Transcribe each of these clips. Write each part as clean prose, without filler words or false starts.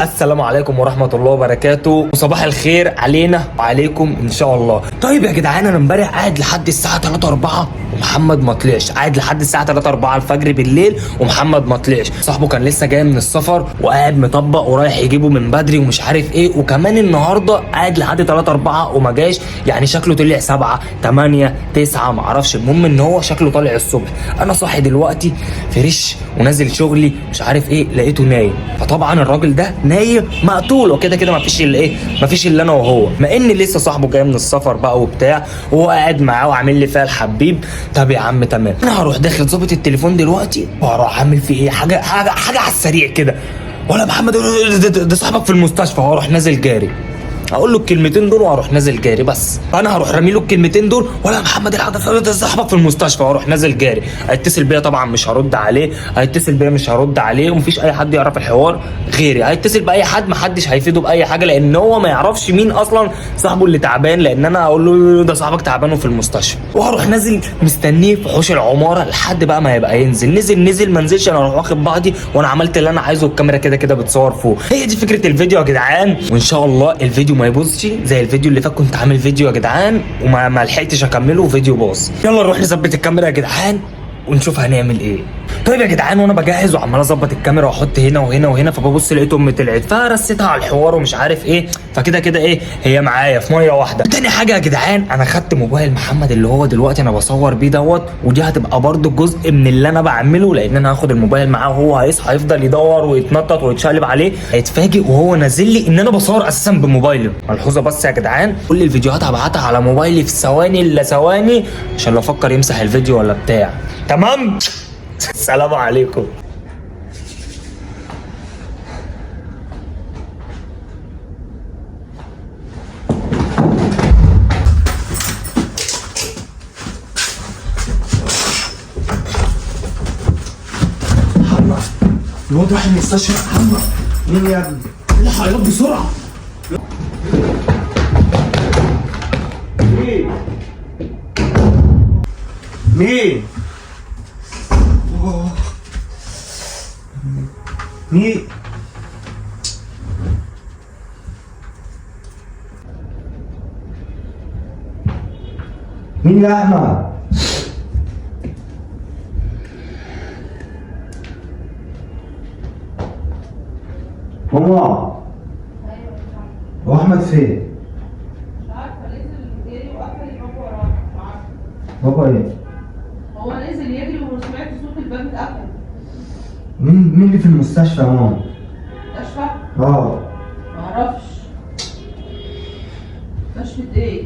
السلام عليكم ورحمة الله وبركاته، وصباح الخير علينا وعليكم ان شاء الله. طيب يا جدعان، انا امبارح قاعد لحد الساعة 3 4 ومحمد ما طلعش، قاعد لحد الساعة 3 4 الفجر بالليل ومحمد ما طلعش. صاحبه كان لسه جاي من السفر وقاعد مطبق ورايح يجيبه من بدري ومش عارف ايه، وكمان النهارده قاعد لحد 3 4 وما جاش، يعني شكله طلع 7 8 9 ما اعرفش. المهم ان هو شكله طالع الصبح. انا صاحي دلوقتي fresh ونازل شغلي مش عارف ايه، لقيته نايم. فطبعا الراجل ده نايم مقتول، وكده كده مفيش الا ايه، مفيش الا انا وهو، مع ان لسه صاحبه جاي من السفر بقى وبتاع، وهو قاعد معاه وعامل لي فيها الحبيب. طب يا عم تمام، انا هروح داخل ظابط التليفون دلوقتي وهروح عامل فيه ايه، حاجة حاجة حاجة على السريع كده. ولا محمد ده صاحبك في المستشفى، وهروح نازل جاري اقول له الكلمتين دول وهروح نازل جاري. بس انا هروح رامي له الكلمتين دول، ولا محمد الحق ده صاحبك في المستشفى، وهروح نازل جاري. هيتصل بيا طبعا مش هرد عليه، هيتصل بيا مش هرد عليه، ومفيش اي حد يعرف الحوار غيري. هيتصل باي حد محدش هيفيده باي حاجة، لان هو ما يعرفش مين اصلا صاحبه اللي تعبان، لان انا هقول له ده صاحبك تعبان وفي المستشفى. وهروح نازل مستنيه في حوش العمارة لحد بقى ما يبقى ينزل. نزل نزل، ما نزلش انا اروح واخد بعضي، وانا عملت اللي انا عايزه، الكاميرا كده كده بتصور فوق. هي دي فكرة الفيديو يا جدعان، وان شاء الله الفيديو ما يبوظش زي الفيديو اللي فات. كنت عامل فيديو يا جدعان وما ما لحقتش اكمله، وفيديو باظ. يلا نروح نظبط الكاميرا يا جدعان ونشوف هنعمل ايه. طيب يا جدعان، وانا بجهز وعمال اظبط الكاميرا واحط هنا وهنا وهنا، فببص لقيت امي طلعت، فرستها على الحوار ومش عارف ايه، فكده كده ايه هي معايا في مية واحدة. تاني حاجة يا جدعان، انا خدت موبايل محمد اللي هو دلوقتي انا بصور بيه دوت، ودي هتبقى برضو جزء من اللي انا بعمله، لان انا هاخد الموبايل معاه وهو هيصحى يفضل يدور ويتنطط ويتشقلب عليه، هيتفاجئ وهو نازل لي ان انا بصور اساسا بموبايلي. ملحوظة بس يا جدعان، كل الفيديوهات هبعتها على موبايلي في ثواني الا ثواني، عشان لو فكر يمسح الفيديو ولا بتاع. تمام؟ السلام عليكم. محمد الواد راح المستشفى. محمد مين يا ابني؟ الحق يا بسرعة. مين؟ مين؟ مين؟ مين يا احمد؟ ماما، هو احمد فين؟ مش عارفه، نزل يجري وقفل الباب وراه، مش عارفه. بابا ايه؟ هو نزل يجري وسمعت صوت الباب اتقفل. مين اللي في المستشفى يا ماما؟ مستشفى؟ اه معرفش. مستشفى ايه؟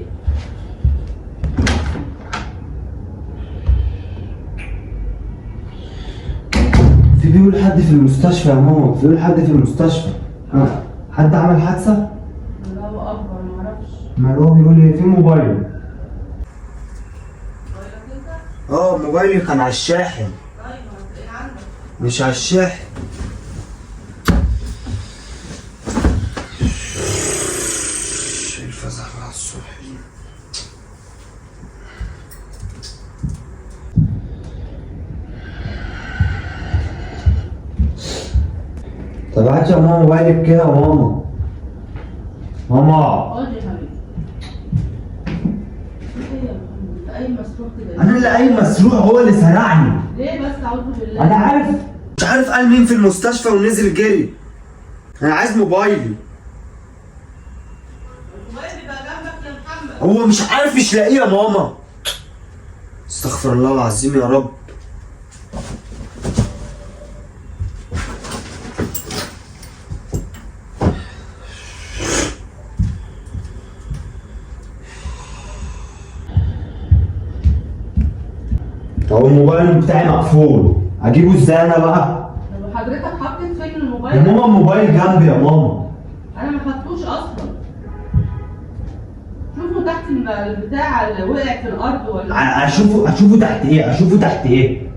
في بيقول حد في المستشفى يا ماما، في بيقول حد في المستشفى. حد عمل حادثة؟ الله اكبر، معرفش. ما هو بيقول ايه؟ في موبايل. موبايلك انت؟ اه موبايلي كان على الشاحن. طيب هتلاقيه عندك. مش على الشاحن. الفزع على الصبح. طب هات يا ماما موبايلك كده يا ماما. ماما خد يا حبيبي. ايه يا محمد؟ انت قايم مسروق كده ليه؟ انا اللي قايم مسروق، هو اللي سرعني. ليه بس؟ اعوذ بالله. انا عارف، مش عارف قال مين في المستشفى ونزل جري. انا عايز موبايلي. الموبايل بيبقى جنبك يا محمد. هو مش عارف، مش لاقيه يا ماما. استغفر الله العظيم يا رب. هو الموبايل بتاعي مقفول، اجيبه ازاي انا بقى؟ طب حضرتك حطيت فين يا الموبايل؟ ماما الموبايل جنبي يا ماما. انا ما حطوش اصلا. شوفوا تحت البتاع اللي وقع في الارض ولا اشوفه تحت ايه؟ اشوفه تحت ايه؟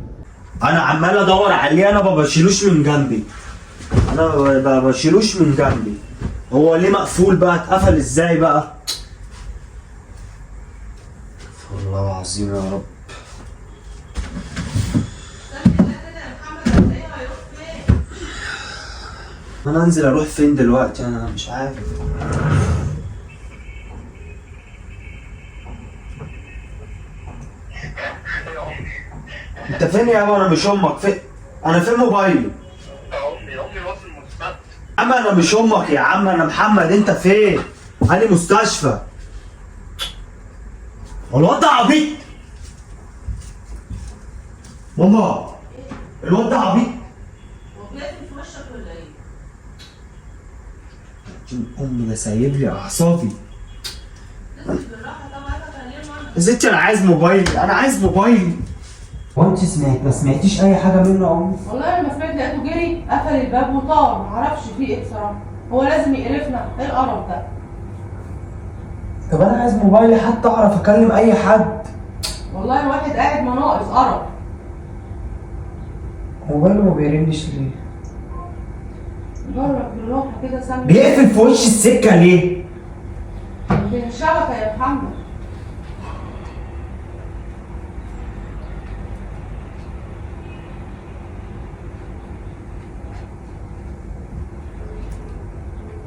انا عمال ادور عليه، انا ما بشيلوش من جنبي. انا ما بشيلوش من جنبي. هو ليه مقفول بقى؟ اتقفل ازاي بقى؟ والله العظيم يا رب. استنى كده يا محمد، هتلاقيه هيروح فين؟ انا انزل اروح فين دلوقتي؟ انا مش عارف. انت فين يابا؟ انا مش امك. فين؟ انا فين موبايلي؟ امي واصل المستشفى. عم انا مش امك يا عم، انا محمد. انت فين؟ انا مستشفى. هو الواد ده عبيط؟ ماما الواد ده عبيط؟ هو بيقفل في وشك ولا ايه؟ امي ده سايب لي اعصابي. نزل بالراحة طبعا، انا كلمة. يا ستي انا عايز موبايلي، انا عايز موبايلي. هو انت سمعت ما سمعتيش اي حاجة منه يا امي؟ والله انا ما سمعت، لقيته جري قفل الباب وطار، معرفش فيه ايه بصراحة. هو لازم يقرفنا، ايه القرف ده؟ طب انا عايز موبايلي حتى اعرف اكلم اي حد. والله الواحد قاعد ما ناقص قرف. موبايله ما بيرنش ليه؟ جرب بالراحة كده سامي. بيقفل في وش السكة ليه؟ من الشبكة يا محمد.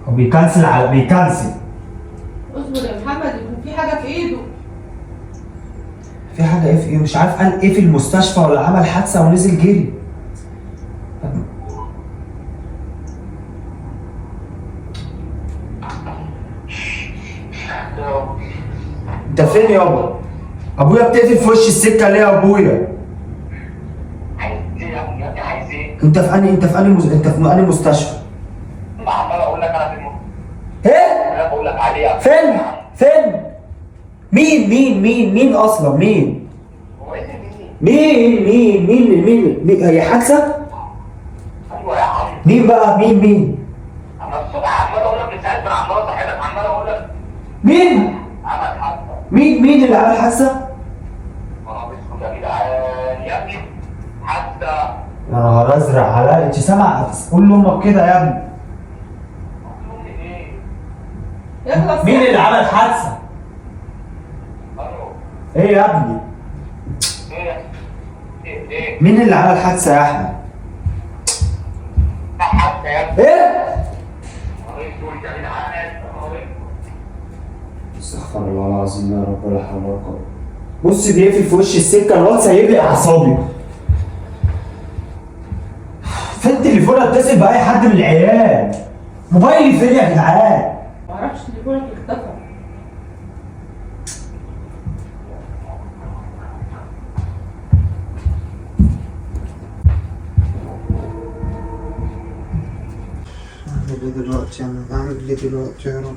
هو بيكنسل على بيكنسل. اصبر يا محمد، يكون في حاجة في ايده. في حاجة ايه في ايه؟ مش عارف قال ايه في المستشفى ولا عمل حادثه ونزل جري. انت فين يابا؟ ابويا بتقفل في وش السكة ليه يا ابويا؟ عايز ايه يا ابني؟ عايز ايه؟ انت في انهي انت في انهي مستشفى؟ عمال اقول لك انا في المستشفى. ايه؟ انا بقول لك عليه. فين؟ فين؟ مين مين مين مين اصلا مين؟ هو ايه مين؟ مين مين مين مين, مين؟ هي حادثه؟ ايوه يا عم. مين بقى؟ مين مين؟ انا الصبح عمال اقول لك من ساعة ما انا عمال اصحي لك، عمال اقول لك مين؟ عمل حادثه. مين اللي عمل حادثه؟ خراب اسود يا جدعان يا ابني، حادثه. يا نهار ازرق عليا، انت سامعه؟ قول لامك كده يا ابني. امي ايه؟ يخلص. مين اللي عمل حادثه؟ الو. ايه يا ابني؟ ايه ايه ايه؟ مين اللي عمل حادثه يا احمد؟ حادثه يا ابني. ايه؟ خراب اسود يا جدعان، خراب اسود. استغفر الله العظيم يا رب، ولا حول ولا قوة. بص بيقفل في وش السكة، الواد سايب لي اعصابي. فين تليفون اتصل باي حد من العيال؟ موبايلي فين يا جدعان؟ معرفش تليفونك اختفى. اعمل ايه دلوقتي انا؟ اعمل ايه دلوقتي يا رب؟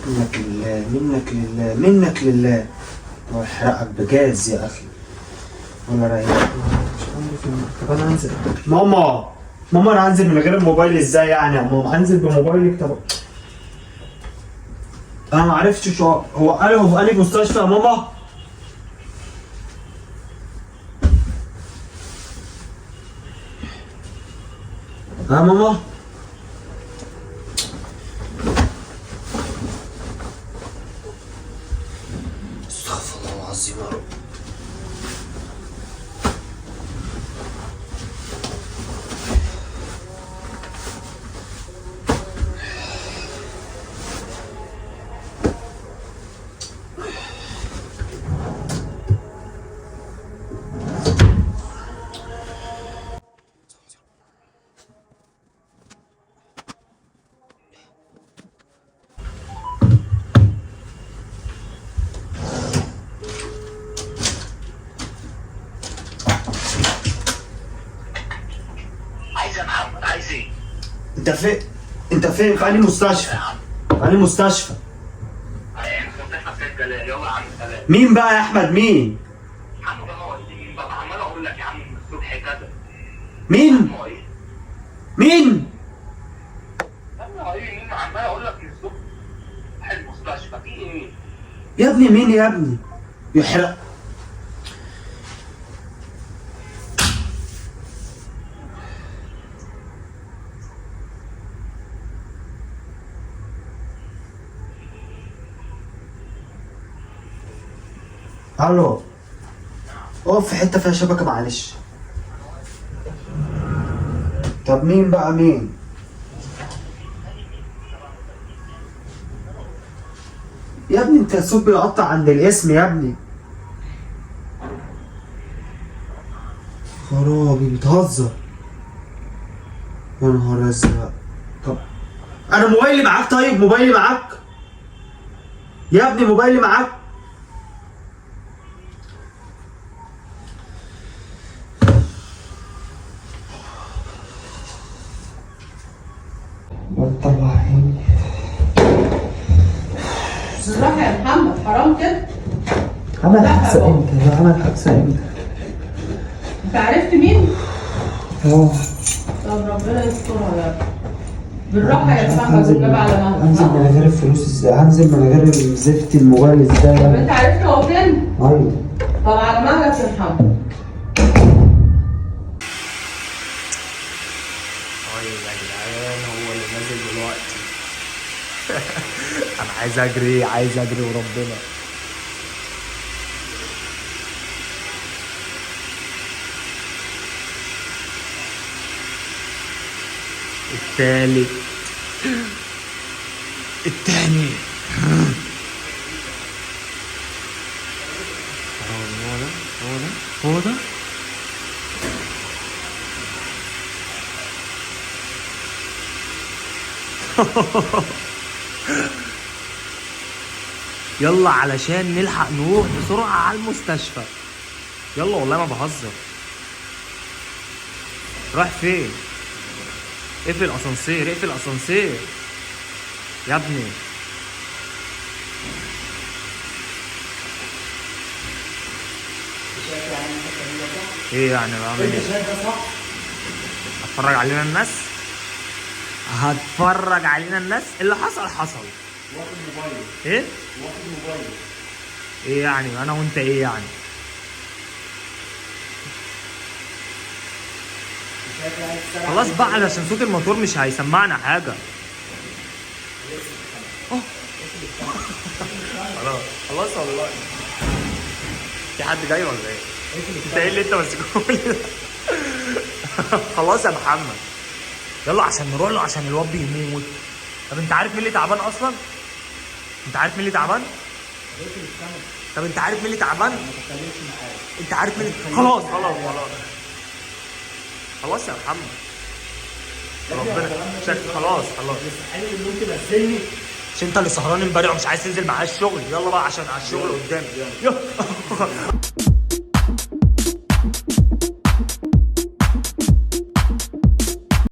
منك لله، منك لله، منك لله. الله يحرقك بجاز يا اخي. ولا رايق. مش عارف. طب انا هنزل. ماما ماما انا هنزل من غير الموبايل ازاي يعني يا ماما؟ هنزل بموبايلك؟ طب انا ما عرفتش هو قال هو في انهي مستشفى يا ماما؟ ها ماما؟ استغفر الله العظيم يا رب. عايز يا محمد، عايز ايه؟ انت فين؟ انت فين؟ في انهي مستشفى؟ في انهي مستشفى؟ المستشفى سيد جلال. يلا يا عم سلام. مين بقى يا احمد؟ مين؟ عم بقى هو مين بقى؟ عمال اقول لك يا عم من الصبح كذا. مين؟ هو ايه؟ مين؟ يا ابني ايه مين؟ عمال اقول لك من الصبح المستشفى في ايه؟ يا ابني مين يا ابني؟ يحرق. الو، اقف في حتة فيها شبكة معلش. طب مين بقى مين؟ يا ابني انت الصوت بيقطع عند الاسم يا ابني. خرابي بتهزر. يا نهار ازرق. طب انا موبايلي معاك؟ طيب موبايلي معاك يا ابني؟ موبايلي معاك؟ طلع عيني. بالراحة يا محمد، حرام كده. عمل حادثة امتى؟ عمل حادثة امتى؟ انت عرفت مين؟ اه. طب ربنا يسترها يا رب. بالراحة يا محمد والنبي على مهلك. هنزل من غير الفلوس ازاي؟ هنزل من غير زفت الموبايل ازاي؟ طب انت عرفت هو فين؟ ايوه. طب على مهلك يا محمد. طيب يا جدعان هو اللي نازل دلوقتي. انا عايز اجري، عايز اجري وربنا. التالت، التاني. هو ده هو ده هو ده. يلا علشان نلحق نروح بسرعة على المستشفى. يلا والله ما بهزر. رايح فين؟ اقفل الاسانسير، اقفل الاسانسير يا ابني. ايه يعني بعمل ايه؟ هتفرج علينا الناس؟ هتفرج علينا الناس؟ اللي حصل حصل. واخد موبايل. ايه؟ واخد موبايل. ايه يعني انا وانت ايه يعني؟ خلاص بقى علشان صوت الموتور مش هيسمعنا حاجة. خلاص خلاص والله. في حد جاي ولا ايه؟ انت ايه اللي انت ماسكه لي ده؟ خلاص يا محمد يلا عشان نروح له عشان الواد بيموت. طب انت عارف مين اللي تعبان اصلا؟ انت عارف مين اللي تعبان؟ طب انت عارف مين اللي تعبان؟ انت عارف مين اللي... خلاص خلاص خلاص خلاص يا محمد ربنا شكل. خلاص خلاص. مش انت اللي سهران امبارح ومش عايز تنزل معايا الشغل؟ يلا بقى عشان على الشغل قدامي. يلا.